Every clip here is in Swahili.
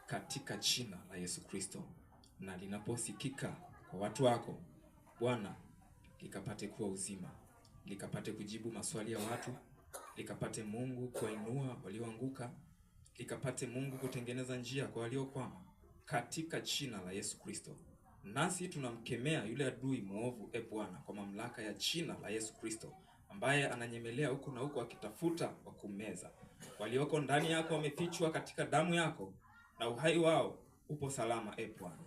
katika jina la Yesu Kristo. Na linaposikika kwa watu wako Bwana, likapate kuwa uzima, likapate kujibu maswali ya watu, likapate Mungu kuwainua walioanguka, likapate Mungu kutengeneza njia kwa waliokwama, katika jina la Yesu Kristo. Nasi tunamkemea yule adui mwovu, e Bwana, kwa mamlaka ya jina la Yesu Kristo, ambaye ananyemelea huko na huko akitafuta wa kumeza. Walioko ndani yako wamefichwa katika damu yako, na uhai wao upo salama, e Bwana.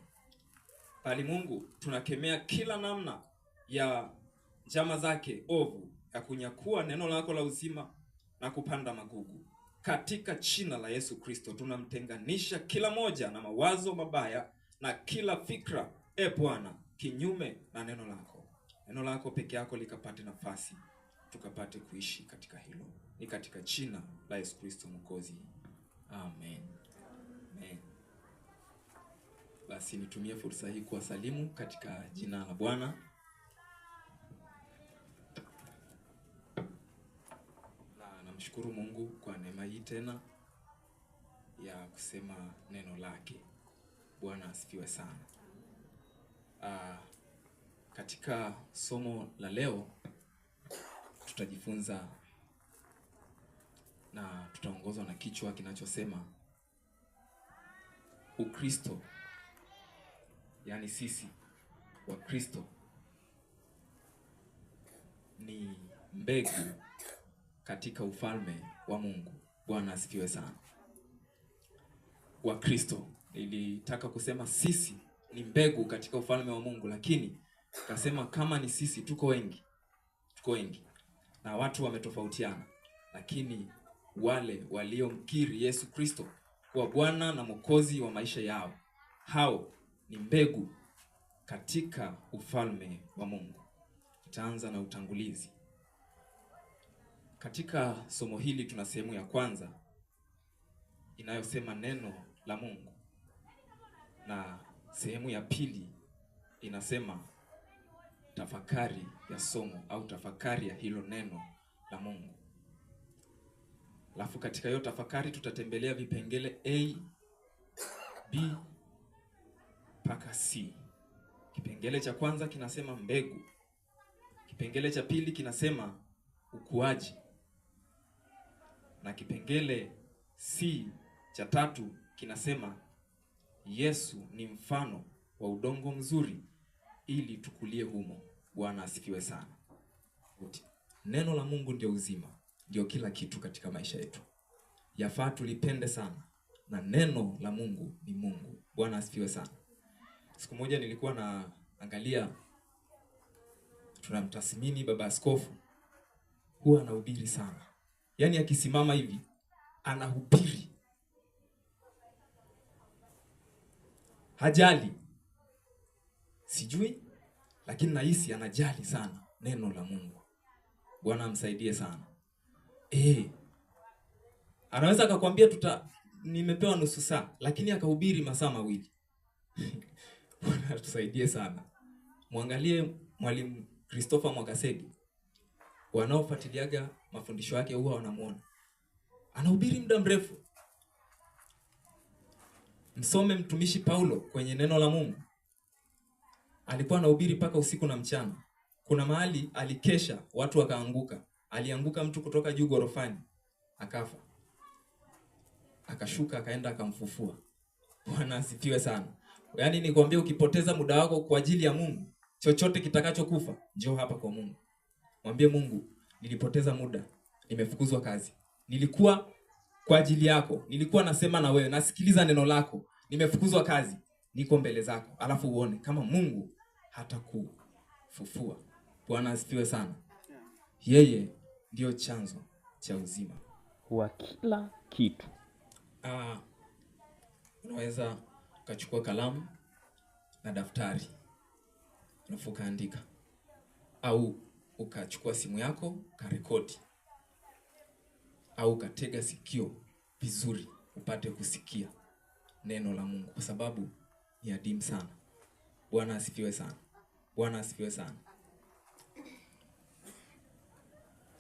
Bali Mungu, tunakemea kila namna ya njama zake ovu ya kunyakua neno lako la uzima na kupanda magugu. Katika jina la Yesu Kristo tunamtenganisha kila moja na mawazo mabaya na kila fikra, e Bwana, kinyume na neno lako. Neno lako peke yako likapate nafasi, tukapate kuishi katika hilo. Ni katika jina la Yesu Kristo Mwokozi. Amen. Amen. Basi nitumie fursa hii kuwasalimu katika jina la Bwana. Na namshukuru Mungu kwa neema hii tena ya kusema neno lake. Bwana asifiwe sana. Katika somo la leo tutajifunza na tutaongozwa na kichwa kinachosema Ukristo, yani sisi wa Kristo ni mbegu katika ufalme wa Mungu. Bwana asifiwe sana. Wa Kristo, nilitaka kusema sisi ni mbegu katika ufalme wa Mungu, lakini kasema kama ni sisi tuko wengi. Tuko wengi na watu wametofautiana, lakini wale waliomkiri Yesu Kristo kuwa Bwana na Mwokozi wa maisha yao, hao ni mbegu katika ufalme wa Mungu. Tutaanza na utangulizi. Katika somo hili tuna sehemu ya kwanza inayosema neno la Mungu, na sehemu ya pili inasema tafakari ya somo au tafakari ya hilo neno la Mungu. Alafu katika hiyo tafakari tutatembelea vipengele A, B mpaka C. Kipengele cha kwanza kinasema mbegu. Kipengele cha pili kinasema ukuaji. Na kipengele C cha tatu kinasema Yesu ni mfano wa udongo mzuri ili tukulie humo. Bwana asifiwe sana. Neno la Mungu ndio uzima, ndio kila kitu katika maisha yetu. Yafaa tulipende sana, na neno la Mungu ni Mungu. Bwana asifiwe sana. Siku moja nilikuwa naangalia, tunamtathmini baba askofu, huwa anahubiri sana. Yaani akisimama hivi anahubiri. Hajali. Sijui, lakini nahisi anajali sana neno la Mungu. Bwana amsaidie sana. Anaweza akakwambia nimepewa nusu saa, lakini akahubiri masaa mawili. Bwana atusaidie sana. Muangalie Mwalimu Christopher Mwakasegi. Wanaofuatiliaga mafundisho yake huwa wanamuona. Anahubiri muda mrefu. Msome mtumishi Paulo kwenye neno la Mungu. Alikuwa anahubiri mpaka usiku na mchana. Kuna mahali alikesha, watu wakaanguka. Alianguka mtu kutoka juu gorofani, akafa. Akashuka akaenda akamfufua. Bwana asifiwe sana. Yaani nikwambie, ukipoteza muda wako kwa ajili ya Mungu, chochote kitakachokufa, njoo hapa kwa Mungu. Mwambie Mungu, nilipoteza muda, nimefukuzwa kazi. Nilikuwa kwa ajili yako, nilikuwa nasema na wewe, nasikiliza neno lako, nimefukuzwa kazi, niko mbele zako. Alafu uone kama Mungu hatakufufua. Bwana asifiwe sana. Yeye ndio chanzo cha uzima wa kila kitu. Unaweza ukachukua kalamu na daftari, alafu ukaandika, au ukachukua simu yako ukarekodi, au ukatega sikio vizuri upate kusikia neno la Mungu, kwa sababu ni adimu sana. Bwana asifiwe sana. Bwana asifiwe sana.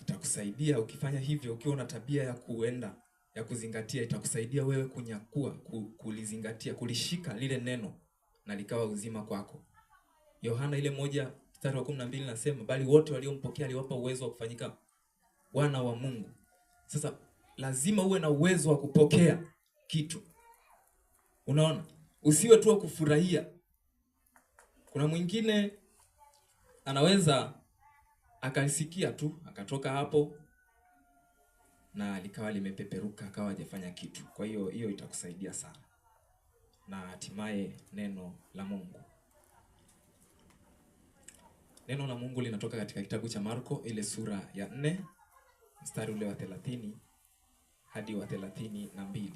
Itakusaidia ukifanya hivyo, ukiwa una tabia ya kuenda ya kuzingatia itakusaidia wewe kunyakua, kulizingatia, kulishika lile neno na likawa uzima kwako. Yohana ile 1:12 nasema, bali wote waliompokea aliwapa uwezo wa kufanyika wana wa Mungu. Sasa lazima uwe na uwezo wa kupokea kitu. Unaona? Usiwe tu wa kufurahia. Kuna mwingine anaweza akalisikia tu, akatoka hapo na likawa limepeperuka, akawa hajafanya kitu. Kwa hiyo hiyo itakusaidia sana. Na hatimaye neno la Mungu. Neno la Mungu linatoka katika kitabu cha Marko ile sura ya 4 mstari ule wa 30 hadi wa 32.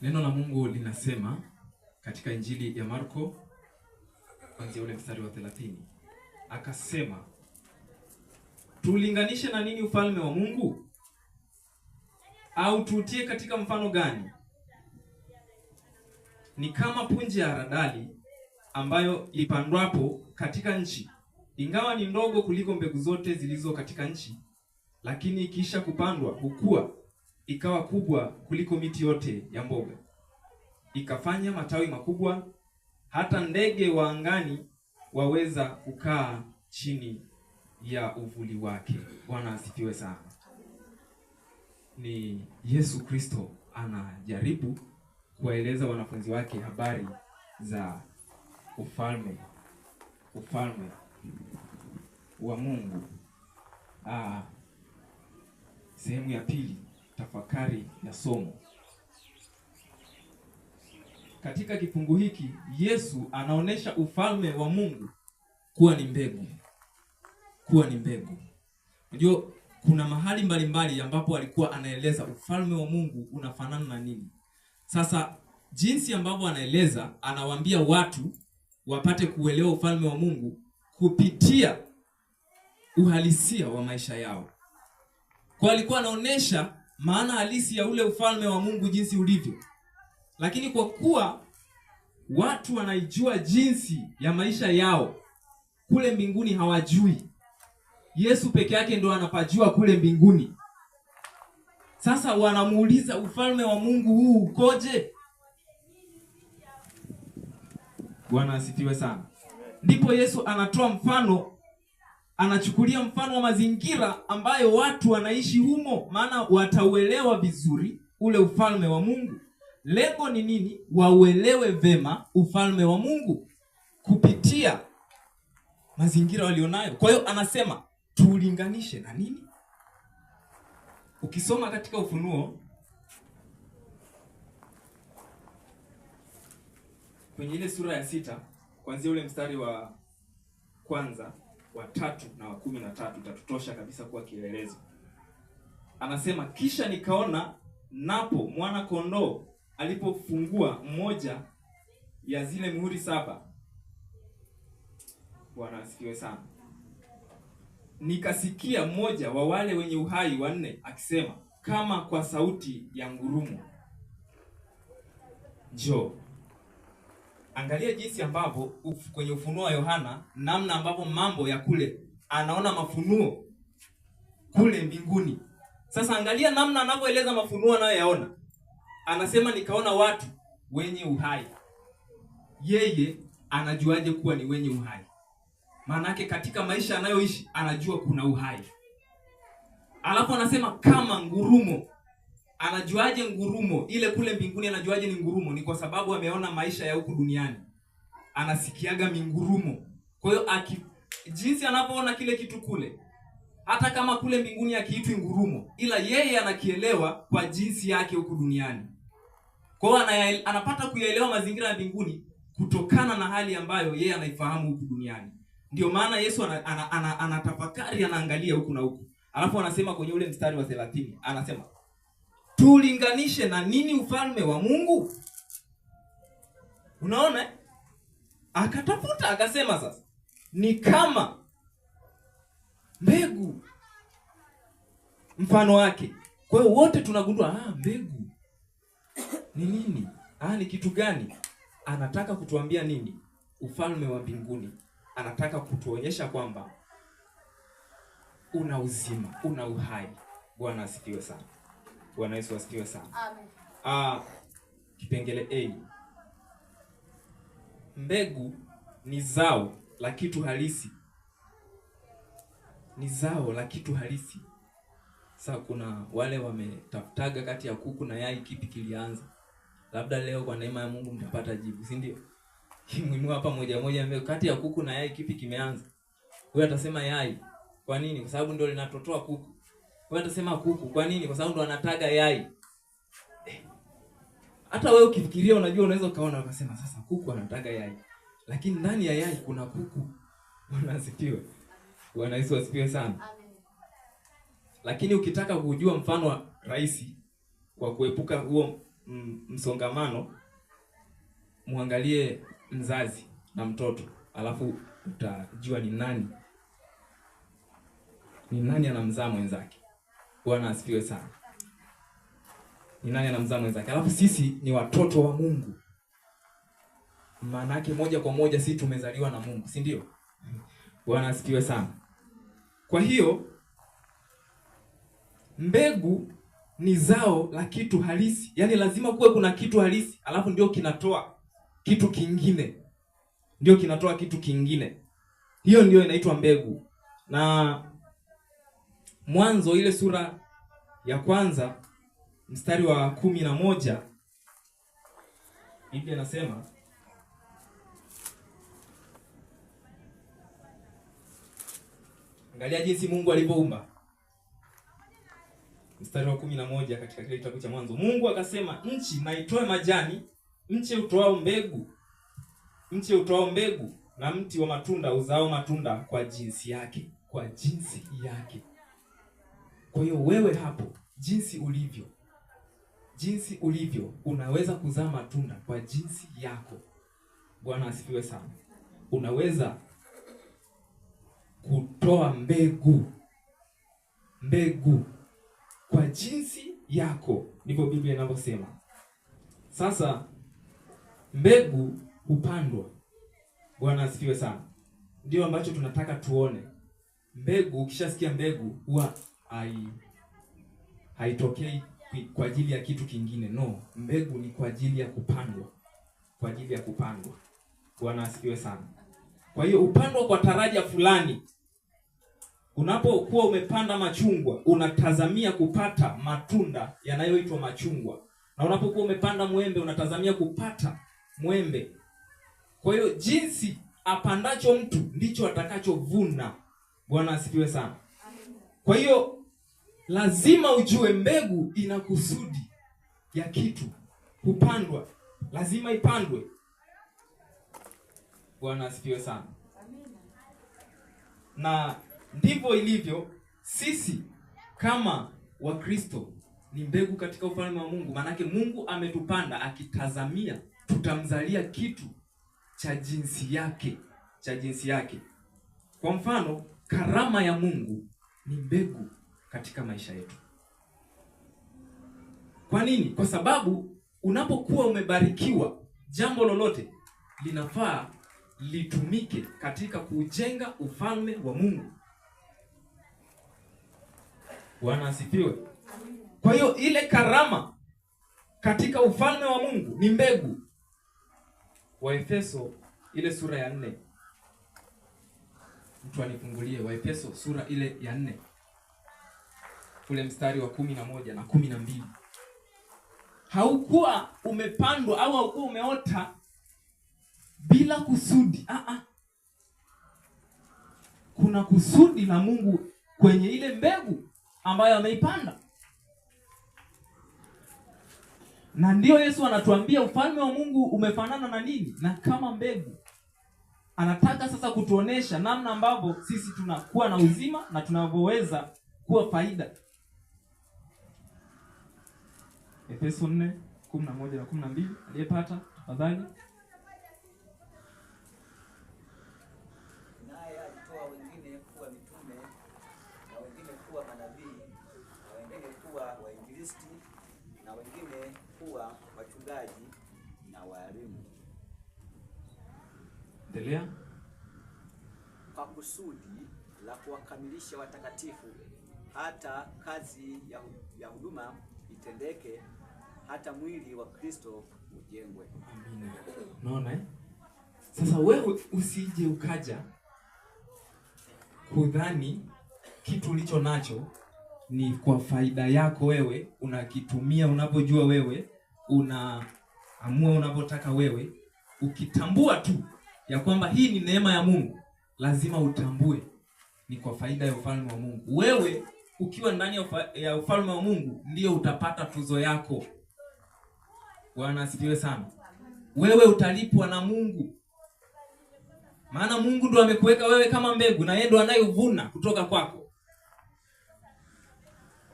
Neno la Mungu linasema katika Injili ya Marko kuanzia ule mstari wa 30. Akasema, tulinganishe na nini ufalme wa Mungu? Au tuutie katika mfano gani? Ni kama punje ya haradali ambayo ipandwapo katika nchi, ingawa ni ndogo kuliko mbegu zote zilizo katika nchi, lakini ikisha kupandwa hukua ikawa kubwa kuliko miti yote ya mboga, ikafanya matawi makubwa, hata ndege wa angani waweza kukaa chini ya uvuli wake. Bwana asifiwe sana. Ni Yesu Kristo anajaribu kuwaeleza wanafunzi wake habari za ufalme wa Mungu. Sehemu ya pili, tafakari ya somo. Katika kifungu hiki Yesu anaonesha ufalme wa Mungu kuwa ni mbegu. Kuwa ni mbegu. Unajua kuna mahali mbalimbali ambapo alikuwa anaeleza ufalme wa Mungu unafanana na nini. Sasa jinsi ambavyo anaeleza, anawaambia watu wapate kuelewa ufalme wa Mungu kupitia uhalisia wa maisha yao. Kwa alikuwa anaonesha maana halisi ya ule ufalme wa Mungu jinsi ulivyo. Lakini kwa kuwa watu wanaijua jinsi ya maisha yao, kule mbinguni hawajui. Yesu peke yake ndo anapajua kule mbinguni. Sasa wanamuuliza ufalme wa Mungu huu ukoje? Bwana asifiwe sana. Ndipo Yesu anatoa mfano, anachukulia mfano wa mazingira ambayo watu wanaishi humo, maana watauelewa vizuri ule ufalme wa Mungu. Lengo ni nini? Wauelewe vema ufalme wa Mungu kupitia mazingira walionayo. Kwa hiyo anasema tuulinganishe na nini? Ukisoma katika Ufunuo kwenye ile sura ya 6 kuanzia ule mstari wa kwanza, wa 3 na wa 13 itatutosha kabisa kuwa kielelezo. Anasema, kisha nikaona napo mwana kondoo alipofungua mmoja ya zile muhuri 7. Bwana asifiwe sana. Nikasikia mmoja wa wale wenye uhai 4 akisema kama kwa sauti ya ngurumo, njoo. Angalia jinsi ambavyo kwenye Ufunuo wa Yohana, namna ambavyo mambo ya kule anaona mafunuo kule mbinguni. Sasa angalia namna anavyoeleza mafunuo anayoyaona. Anasema nikaona watu wenye uhai. Yeye anajuaje kuwa ni wenye uhai? Maana yake katika maisha anayoishi anajua kuna uhai. Alafu anasema kama ngurumo. Anajuaje ngurumo ile kule mbinguni? Anajuaje ni ngurumo? Ni kwa sababu ameona maisha ya huku duniani. Anasikiaga mingurumo. Kwa hiyo jinsi anapoona kile kitu kule, hata kama kule mbinguni akiitwi ngurumo, ila yeye anakielewa kwa jinsi yake huku duniani. Kwa hiyo anapata kuyaelewa mazingira ya mbinguni kutokana na hali ambayo yeye anaifahamu huku duniani. Ndio maana Yesu anatafakari, anaangalia huku na huku. Alafu anasema kwenye ule mstari wa 30, anasema tulinganishe na nini ufalme wa Mungu? Unaona? Akatafuta akasema sasa ni kama mbegu, mfano wake. Kwa hiyo wote tunagundua mbegu ni nini? Ni kitu gani? Anataka kutuambia nini? Ufalme wa mbinguni. Anataka kutuonyesha kwamba una uzima, una uhai. Bwana asifiwe sana. Bwana Yesu asifiwe sana. Amen. Kipengele A. Mbegu ni zao la kitu halisi. Ni zao la kitu halisi. Sasa kuna wale wametafutaga kati ya kuku na yai kipi kilianza. Labda leo kwa neema ya Mungu mtapata jibu, si ndio? Kimuinua hapa moja moja mbegu kati ya kuku na yai kipi kimeanza? Huyu atasema yai. Kwa nini? Kwa sababu ndio linatotoa kuku. Huyu atasema kuku. Kwa nini? Kwa sababu ndio anataga yai. Hata wewe ukifikiria, unajua unaweza ukaona ukasema sasa kuku anataga yai. Lakini ndani ya yai kuna kuku. Bwana asifiwe. Bwana Yesu asifiwe sana. Amen. Lakini ukitaka kujua mfano wa rahisi kwa kuepuka huo msongamano, muangalie mzazi na mtoto, alafu utajua ni nani anamzaa mwenzake. Bwana asifiwe sana. Ni nani anamzaa mwenzake? Alafu sisi ni watoto wa Mungu. Maana yake moja kwa moja sisi tumezaliwa na Mungu, si ndio? Bwana asifiwe sana. Kwa hiyo mbegu ni zao la kitu halisi. Yaani lazima kuwe kuna kitu halisi, alafu ndio kinatoa kitu kingine. Ndio kinatoa kitu kingine. Hiyo ndio inaitwa mbegu. Na Mwanzo ile sura ya kwanza mstari wa 11, Biblia inasema, angalia jinsi Mungu alivyoumba. Mstari wa 11 katika kile kitabu cha Mwanzo, Mungu akasema, nchi na itoe majani, mche utoao mbegu, mche utoao mbegu, na mti wa matunda uzao matunda kwa jinsi yake, kwa jinsi yake. Kwa hiyo wewe hapo, jinsi ulivyo, jinsi ulivyo, unaweza kuzaa matunda kwa jinsi yako. Bwana asifiwe sana. Unaweza kutoa mbegu, mbegu kwa jinsi yako, ndivyo Biblia inavyosema. Sasa mbegu hupandwa. Bwana asifiwe sana. Ndio ambacho tunataka tuone. Mbegu, ukishasikia mbegu huwa haitokei kwa ajili ya kitu kingine. No, mbegu ni kwa ajili ya kupandwa. Kwa ajili ya kupandwa. Bwana asifiwe sana. Kwa hiyo upandwa kwa taraja fulani. Unapokuwa umepanda machungwa, unatazamia kupata matunda yanayoitwa machungwa. Na unapokuwa umepanda mwembe, unatazamia kupata mwembe. Kwa hiyo jinsi apandacho mtu ndicho atakachovuna. Bwana asifiwe sana. Kwa hiyo lazima ujue mbegu ina kusudi ya kitu kupandwa. Lazima ipandwe. Bwana asifiwe sana. Na ndivyo ilivyo sisi kama Wakristo ni mbegu katika ufalme wa Mungu. Maanake Mungu ametupanda akitazamia tutamzalia kitu cha jinsi yake, cha jinsi yake. Kwa mfano, karama ya Mungu ni mbegu katika maisha yetu. Kwa nini? Kwa sababu unapokuwa umebarikiwa, jambo lolote linafaa litumike katika kujenga ufalme wa Mungu. Bwana asifiwe. Kwa hiyo ile karama katika ufalme wa Mungu ni mbegu. Waefeso ile sura ya 4. Mtu anifungulie Waefeso sura ile ya 4. Ule mstari wa 11 na 12. Haukuwa umepandwa au haukuwa umeota bila kusudi. Kuna kusudi la Mungu kwenye ile mbegu ambayo ameipanda. Na ndio Yesu anatuambia ufalme wa Mungu umefanana na nini? Na kama mbegu. Anataka sasa kutuonesha namna ambavyo sisi tunakuwa na uzima na tunavyoweza kuwa faida. Efeso 4:11 na 12, aliyepata tafadhali. Naye alitoa wengine kuwa mitume na wengine kuwa manabii na wengine kuwa wainjilisti na wengine kuwa wachungaji na walimu. Endelea. Kwa kusudi la kuwakamilisha watakatifu hata kazi ya huduma litendeke, hata mwili wa Kristo ujengwe. Amina. Unaona eh? Sasa wewe usije ukaja kudhani kitu ulicho nacho ni kwa faida yako wewe, unakitumia unavyojua wewe, unaamua unavyotaka wewe. Ukitambua tu ya kwamba hii ni neema ya Mungu, lazima utambue ni kwa faida ya ufalme wa Mungu. Wewe ukiwa ndani ya ufalme wa Mungu ndio utapata tuzo yako. Bwana asifiwe sana. Wewe utalipwa na Mungu, maana Mungu ndo amekuweka wewe kama mbegu na yeye ndo anayevuna kutoka kwako.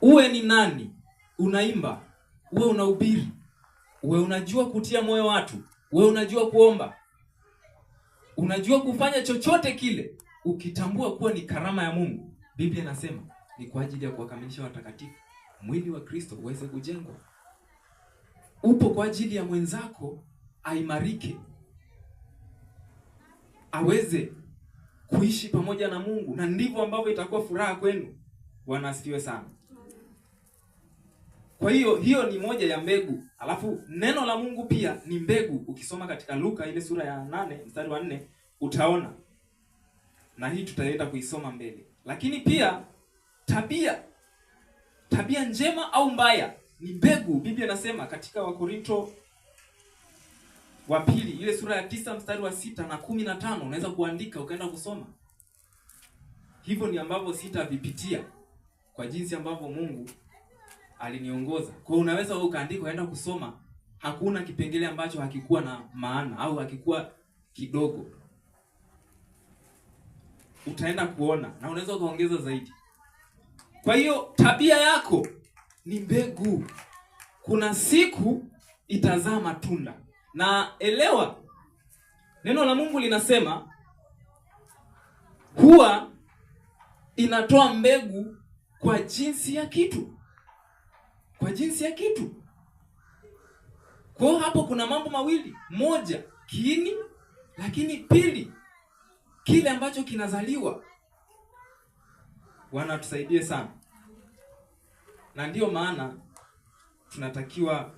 Uwe ni nani, unaimba, uwe unahubiri, uwe unajua kutia moyo watu, uwe unajua kuomba, unajua kufanya chochote kile, ukitambua kuwa ni karama ya Mungu, Biblia inasema ni kwa ajili ya kuwakamilisha watakatifu, mwili wa Kristo uweze kujengwa. Upo kwa ajili ya mwenzako aimarike, aweze kuishi pamoja na Mungu, na ndivyo ambavyo itakuwa furaha kwenu. Bwana asifiwe sana. Kwa hiyo hiyo ni moja ya mbegu. Alafu neno la Mungu pia ni mbegu. Ukisoma katika Luka ile sura ya 8 mstari wa 4 utaona, na hii tutaenda kuisoma mbele. Lakini pia tabia njema au mbaya ni mbegu. Biblia inasema katika Wakorinto wa pili ile sura ya 9 mstari wa 6 na 15, unaweza kuandika ukaenda kusoma. Hivyo ni ambavyo sitavipitia kwa jinsi ambavyo Mungu aliniongoza. Kwa unaweza wewe ukaandika ukaenda kusoma, hakuna kipengele ambacho hakikuwa na maana au hakikuwa kidogo. Utaenda kuona na unaweza ukaongeza zaidi. Kwa hiyo tabia yako ni mbegu. Kuna siku itazaa matunda. Na elewa, neno la Mungu linasema huwa inatoa mbegu kwa jinsi ya kitu. Kwa jinsi ya kitu. Kwa hiyo hapo kuna mambo mawili. Moja, kiini, lakini pili, kile ambacho kinazaliwa. Bwana tusaidie sana. Na ndiyo maana tunatakiwa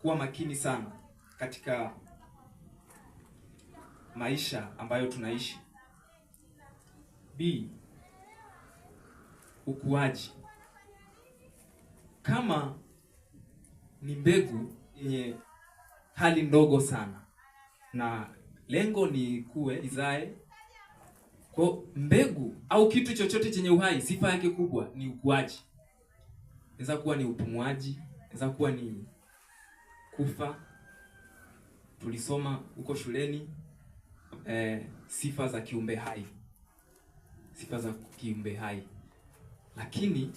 kuwa makini sana katika maisha ambayo tunaishi. B, ukuaji. Kama ni mbegu yenye hali ndogo sana na lengo ni kuwe izae, kwa mbegu au kitu chochote chenye uhai, sifa yake kubwa ni ukuaji. Inaweza kuwa ni upumuaji, inaweza kuwa ni kufa. Tulisoma huko shuleni sifa za kiumbe hai. Sifa za kiumbe hai. Lakini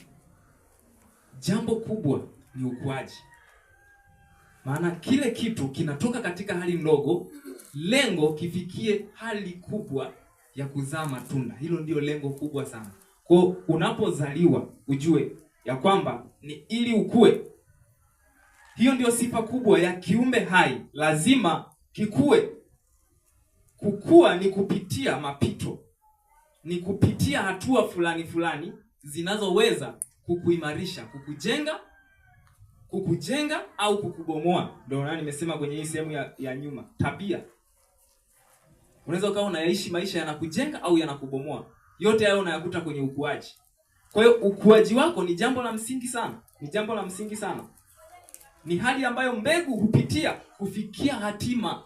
jambo kubwa ni ukuaji. Maana kile kitu kinatoka katika hali ndogo, lengo kifikie hali kubwa ya kuzaa matunda. Hilo ndio lengo kubwa sana. Kwa unapozaliwa ujue ya kwamba ni ili ukue. Hiyo ndio sifa kubwa ya kiumbe hai, lazima kikue. Kukua ni kupitia mapito, ni kupitia hatua fulani fulani zinazoweza kukuimarisha, kukujenga au kukubomoa. Ndio maana nimesema kwenye hii sehemu ya nyuma, tabia. Unaweza ukawa unaishi maisha yanakujenga au yanakubomoa. Yote hayo unayakuta kwenye ukuaji. Kwa hiyo ukuaji wako ni jambo la msingi sana, ni jambo la msingi sana. Ni hali ambayo mbegu hupitia kufikia hatima.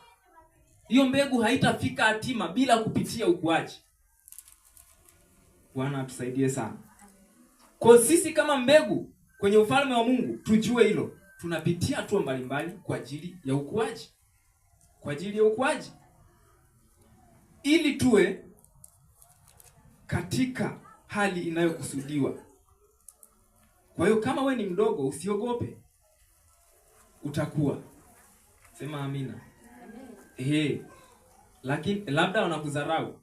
Hiyo mbegu haitafika hatima bila kupitia ukuaji. Bwana atusaidie sana. Kwa sisi kama mbegu kwenye ufalme wa Mungu, tujue hilo. Tunapitia hatua mbalimbali kwa ajili ya ukuaji. Kwa ajili ya ukuaji. Ili tuwe katika hali inayokusudiwa. Kwa hiyo kama we ni mdogo usiogope. Utakuwa. Sema amina. Amen. Lakini labda wanakudharau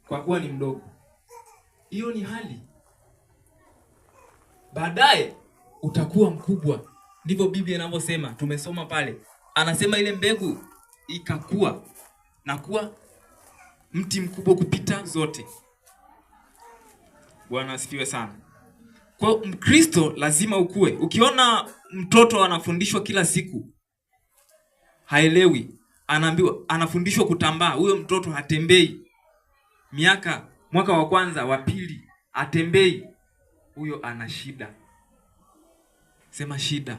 kwa kuwa ni mdogo. Hiyo ni hali. Baadaye utakuwa mkubwa. Ndivyo Biblia inavyosema. Tumesoma pale. Anasema ile mbegu ikakua na kuwa mti mkubwa kupita zote. Bwana asifiwe sana. Kwa Mkristo lazima ukue. Ukiona mtoto anafundishwa kila siku haelewi, anaambiwa, anafundishwa kutambaa, huyo mtoto hatembei. Mwaka wa kwanza, wa pili hatembei, huyo ana shida. Sema shida.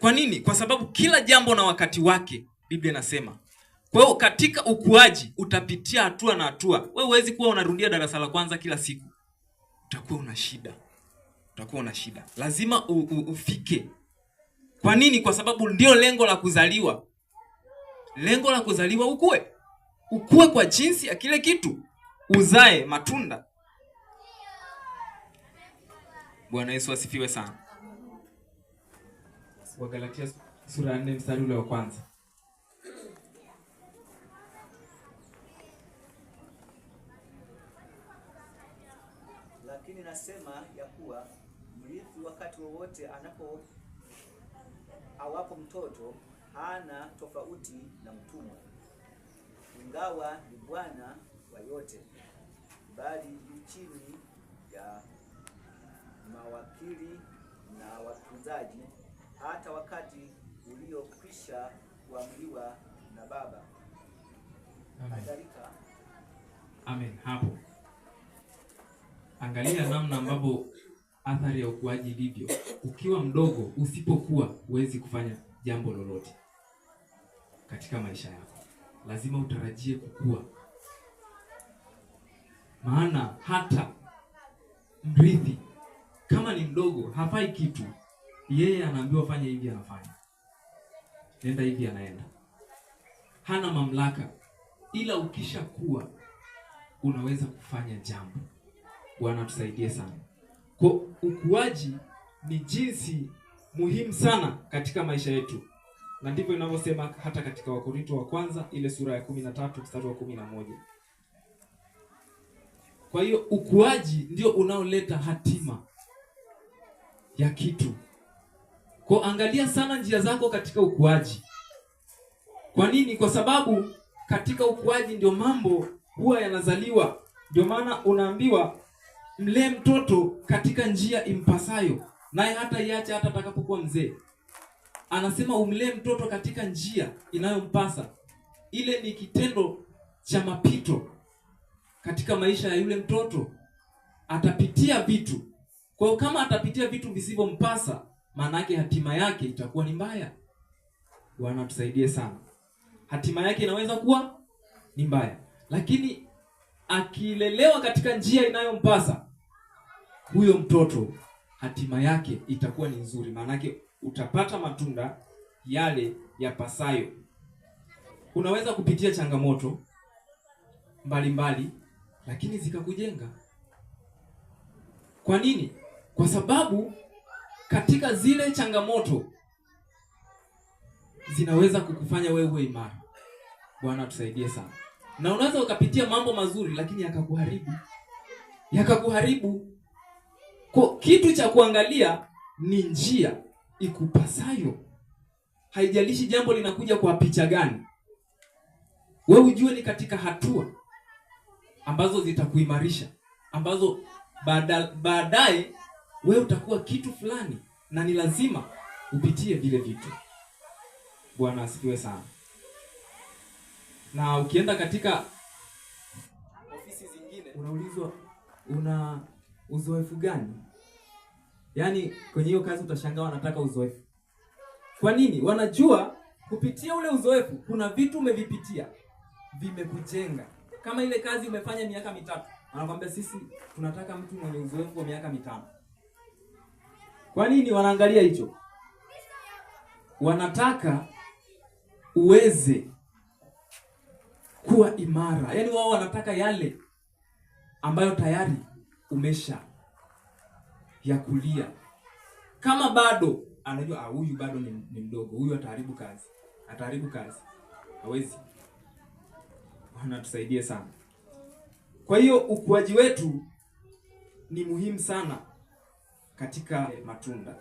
Kwa nini? Kwa sababu kila jambo na wakati wake, Biblia inasema. Kwa hiyo katika ukuaji utapitia hatua na hatua. Wewe huwezi kuwa unarudia darasa la kwanza kila siku. Utakuwa una shida. Utakuwa una shida. Lazima ufike. Kwa nini? Kwa sababu ndio lengo la kuzaliwa. Lengo la kuzaliwa ukue. Ukue kwa jinsi ya kile kitu. Uzae matunda. Bwana Yesu asifiwe sana. Wagalatia sura ya 4 mstari ule wa kwanza. Lakini nasema ya kuwa mrithi wakati wowote anapo awapo mtoto hana tofauti na mtumwa, ingawa ni bwana wa yote, bali yu chini ya mawakili na watunzaji hata wakati uliokwisha kuamriwa na Baba. Amen. Kadhalika. Amen. Hapo angalia namna ambavyo athari ya ukuaji ilivyo. Ukiwa mdogo, usipokuwa, huwezi kufanya jambo lolote katika maisha yako. Lazima utarajie kukua. Maana hata mrithi kama ni mdogo hafai kitu. Yeye anaambiwa fanya hivi, anafanya. Nenda hivi, anaenda. Hana mamlaka. Ila ukishakuwa unaweza kufanya jambo. Bwana tusaidie sana. Kwa ukuaji ni jinsi muhimu sana katika maisha yetu. Na ndivyo inavyosema hata katika Wakorinto wa kwanza ile sura ya 13 mstari wa 11. Kwa hiyo ukuaji ndio unaoleta hatima ya kitu. Kwa angalia sana njia zako katika ukuaji. Kwa nini? Kwa sababu katika ukuaji ndio mambo huwa yanazaliwa. Ndio maana unaambiwa mlee mtoto katika njia impasayo, naye hata iache hata atakapokuwa mzee. Anasema umlee mtoto katika njia inayompasa. Ile ni kitendo cha mapito katika maisha ya yule mtoto. Atapitia vitu. Kwa hiyo kama atapitia vitu visivyompasa, maana yake hatima yake itakuwa ni mbaya. Bwana tusaidie sana. Hatima yake inaweza kuwa ni mbaya. Lakini akilelewa katika njia inayompasa, huyo mtoto hatima yake itakuwa ni nzuri. Maana yake utapata matunda yale yapasayo. Unaweza kupitia changamoto mbalimbali, lakini zikakujenga. Kwa nini? Kwa sababu katika zile changamoto zinaweza kukufanya wewe uwe imara. Bwana atusaidie sana. Na unaweza ukapitia mambo mazuri lakini yakakuharibu. Yakakuharibu. Kwa kitu cha kuangalia ni njia ikupasayo. Haijalishi jambo linakuja kwa picha gani. Wewe ujue ni katika hatua ambazo zitakuimarisha, ambazo baadaye wewe utakuwa kitu fulani, na ni lazima upitie vile vitu. Bwana asifiwe sana. Na ukienda katika ofisi zingine unaulizwa una uzoefu gani? Yaani kwenye hiyo kazi utashangaa wanataka uzoefu. Kwa nini? Wanajua kupitia ule uzoefu kuna vitu umevipitia vimekujenga. Kama ile kazi umefanya miaka 3, wanakuambia sisi tunataka mtu mwenye uzoefu wa miaka 5. Kwa nini wanaangalia hicho? Wanataka uweze kuwa imara. Yaani wao wanataka yale ambayo tayari umesha yakulia. Kama bado anajua huyu bado ni mdogo, huyu ataharibu kazi. Ataharibu kazi. Hawezi. Bwana tusaidie sana. Kwa hiyo ukuaji wetu ni muhimu sana katika matunda.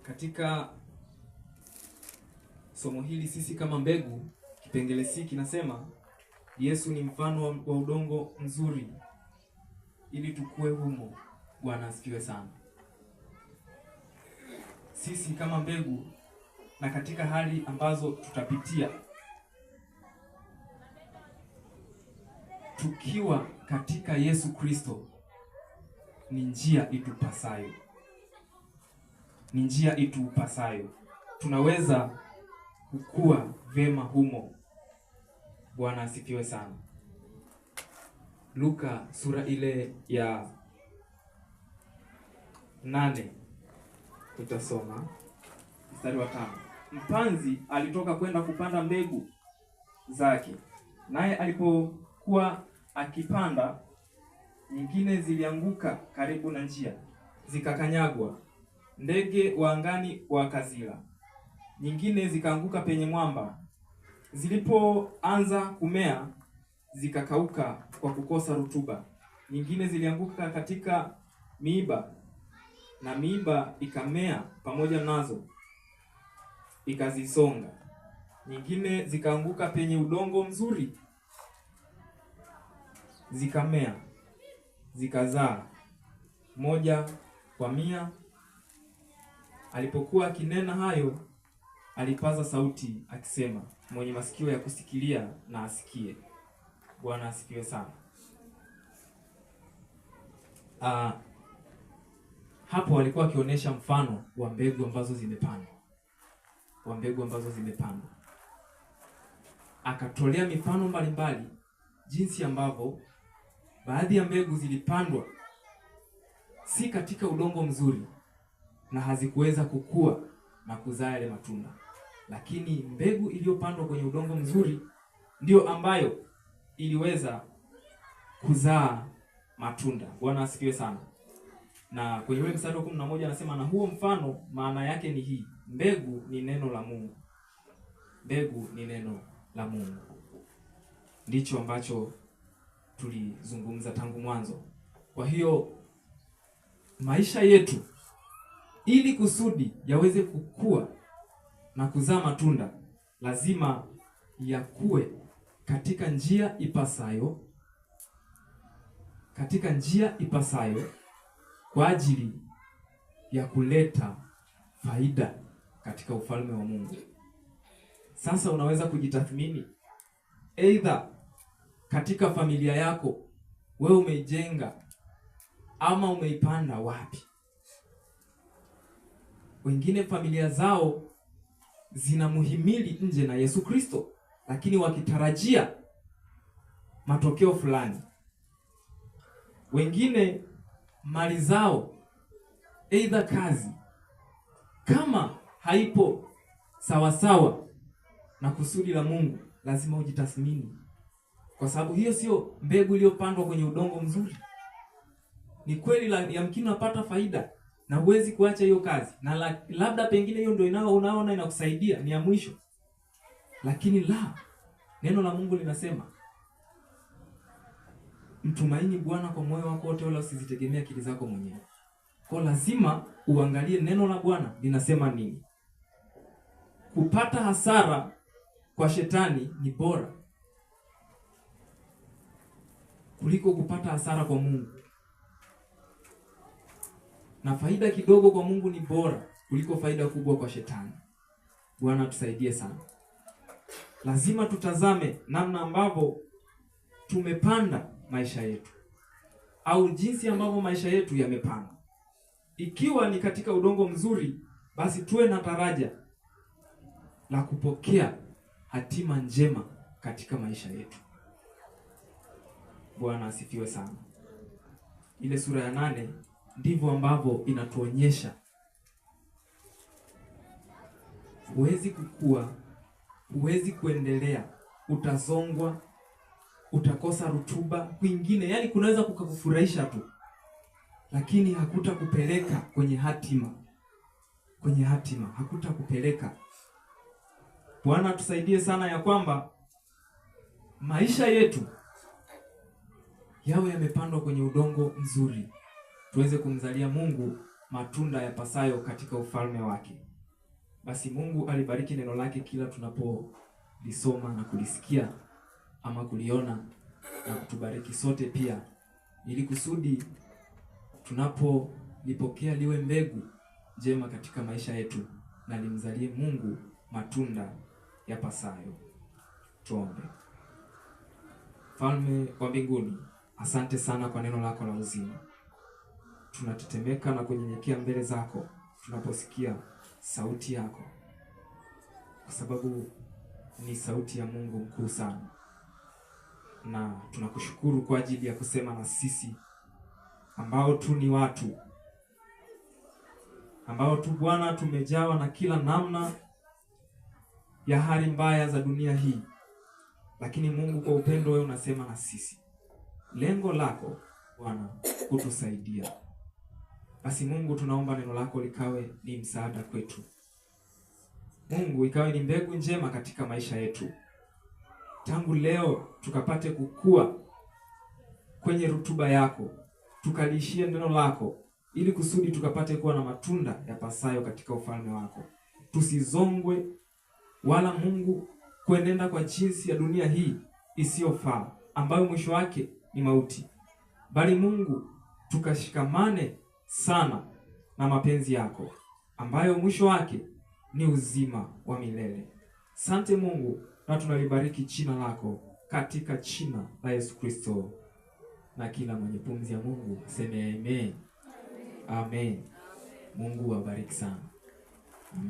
Katika somo hili sisi kama mbegu, kipengele C kinasema Yesu ni mfano wa udongo mzuri. ili tukue humo. Bwana asifiwe sana. Sisi kama mbegu na katika hali ambazo tutapitia, tukiwa katika Yesu Kristo, ni njia itupasayo. Ni njia itupasayo. Tunaweza kukua vema humo. Bwana asifiwe sana. Luka sura ile ya 8 tutasoma mstari wa 5. Mpanzi alitoka kwenda kupanda mbegu zake. Naye alipokuwa akipanda, nyingine zilianguka karibu na njia, zikakanyagwa, ndege wa angani wakazila. Nyingine zikaanguka penye mwamba, zilipoanza kumea zikakauka kwa kukosa rutuba. Nyingine zilianguka katika miiba, na miiba ikamea pamoja nazo ikazisonga. Nyingine zikaanguka penye udongo mzuri, zikamea, zikazaa 1 kwa 100. Alipokuwa akinena hayo, alipaza sauti akisema, mwenye masikio ya kusikilia na asikie. Bwana asifiwe sana. Hapo alikuwa akionyesha mfano wa mbegu ambazo zimepandwa. Wa mbegu ambazo zimepandwa. Akatolea mifano mbalimbali jinsi ambavyo baadhi ya mbegu zilipandwa si katika udongo mzuri na hazikuweza kukua na kuzaa yale matunda. Lakini mbegu iliyopandwa kwenye udongo mzuri ndio ambayo iliweza kuzaa matunda. Bwana asifiwe sana. Na kwenye ule mstari wa 11 anasema, na huo mfano maana yake ni hii: mbegu ni neno la Mungu. Mbegu ni neno la Mungu. Ndicho ambacho tulizungumza tangu mwanzo. Kwa hiyo maisha yetu ili kusudi yaweze kukua na kuzaa matunda, lazima yakue katika njia ipasayo, katika njia ipasayo kwa ajili ya kuleta faida katika ufalme wa Mungu. Sasa unaweza kujitathmini, either katika familia yako wewe umeijenga ama umeipanda wapi. Wengine familia zao zinamuhimili nje na Yesu Kristo, lakini wakitarajia matokeo fulani. Wengine mali zao, either kazi, kama haipo sawasawa na kusudi la Mungu, lazima ujitathmini, kwa sababu hiyo sio mbegu iliyopandwa kwenye udongo mzuri. Ni kweli yamkini unapata faida na huwezi kuacha hiyo kazi, na labda pengine hiyo ndio unaona inakusaidia, ni ya mwisho. Lakini la, neno la Mungu linasema mtumaini Bwana kwa moyo wako wote, wala usizitegemee akili zako mwenyewe. Kwa lazima uangalie neno la Bwana linasema nini. Kupata hasara kwa shetani ni bora kuliko kupata hasara kwa Mungu. Na faida kidogo kwa Mungu ni bora kuliko faida kubwa kwa shetani. Bwana tusaidie sana. Lazima tutazame namna ambavyo tumepanda maisha yetu, au jinsi ambavyo maisha yetu yamepandwa. Ikiwa ni katika udongo mzuri, basi tuwe na taraja la kupokea hatima njema katika maisha yetu. Bwana asifiwe sana. Ile sura ya 8 ndivyo ambavyo inatuonyesha huwezi kukua, huwezi kuendelea, utasongwa, utakosa rutuba kwingine. Yani kunaweza kukakufurahisha tu, lakini hakutakupeleka kwenye hatima. Kwenye hatima hakutakupeleka. Bwana tusaidie sana ya kwamba maisha yetu yawe yamepandwa kwenye udongo mzuri, tuweze kumzalia Mungu matunda yapasayo katika ufalme wake. Basi Mungu alibariki neno lake kila tunapolisoma na kulisikia ama kuliona, na kutubariki sote pia ili kusudi tunapolipokea liwe mbegu njema katika maisha yetu na limzalie Mungu matunda yapasayo. Tuombe. Mfalme wa mbinguni, asante sana kwa neno lako la uzima. Tunatetemeka na kunyenyekea mbele zako tunaposikia sauti yako, kwa sababu ni sauti ya Mungu mkuu sana, na tunakushukuru kwa ajili ya kusema na sisi ambao tu ni watu, ambao tu Bwana tumejawa na kila namna ya hali mbaya za dunia hii, lakini Mungu kwa upendo wewe unasema na sisi. Lengo lako Bwana kutusaidia. Basi Mungu, tunaomba neno lako likawe ni msaada kwetu. Mungu, ikawe ni mbegu njema katika maisha yetu. Tangu leo tukapate kukua kwenye rutuba yako, tukaliishie neno lako, ili kusudi tukapate kuwa na matunda yapasayo katika ufalme wako. Tusizongwe wala Mungu kuenenda kwa jinsi ya dunia hii isiyofaa, ambayo mwisho wake ni mauti, bali Mungu tukashikamane sana na mapenzi yako, ambayo mwisho wake ni uzima wa milele. Sante Mungu, na tunalibariki jina lako katika jina la Yesu Kristo, na kila mwenye pumzi ya Mungu aseme amen. Amen. Mungu awabariki sana. Amen.